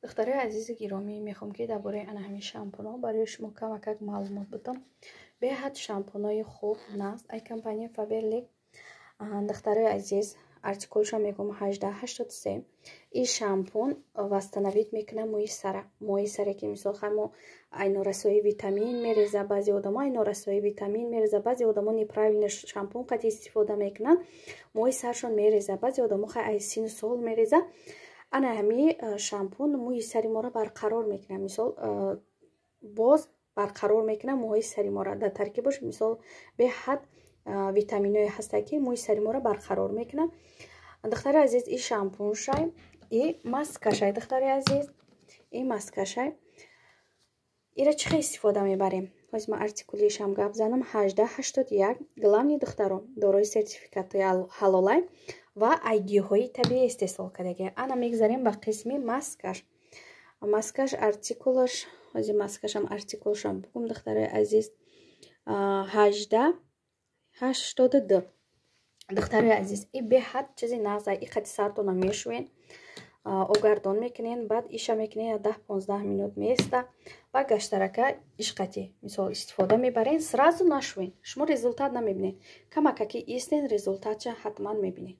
Духтарои азизу гиромӣ, мехоҳам, ки дар бораи ана ҳамин шампунҳо барои шумо камакак маълумот бидам. Беҳад шампунҳои хуб наст ай компания Фаберлик. Духтарои азиз, артикулша мегӯм: 1883. Ин шампун восстановить мекунад мӯи сара, мӯи саре, ки мисол хай мо ай норасоии витамин мереза, баъзе одамо ай норасоии витамин мереза, баъзе одамо неправильно шампун қати истифода мекунанд, мӯи саршон мереза, баъзе одамо хай ай сину сол мереза. Ана ҳами шампун мӯи сари моро барқарор мекунад, мисол, боз барқарор мекунад мӯҳои сари моро. Дар таркибаш, мисол, беҳад витаминое ҳастад, ки мӯи сари моро барқарор мекунад. Духтари азиз, и шампуншай, и маскашай. Духтари азиз, и маскашай. Ира чӣ хел истифода мебарем? Ҳозир ман артикулишам гап занам: 1881. Главный, духтаро, дорои сертификати ҳалолай ва ай гиёҳҳои табиӣ истеҳсол кардагӣ. Ана мегзарем ба қисми маскаш. Маскаш артикулаш, ҳозир маскашам артикулашам бугум, духтарои азиз: 1882. Духтарои азиз, и беҳад чизи нағза. И қати сартона мешӯен, обгардон мекунен, баъд иша мекунен, 10-15 минут меиста. Баъд гаштарака ишқати, мисол, истифода мебарен. Сразу нашӯен, шумо результат намебинед. Камакаки истен, результатша ҳатман мебинед.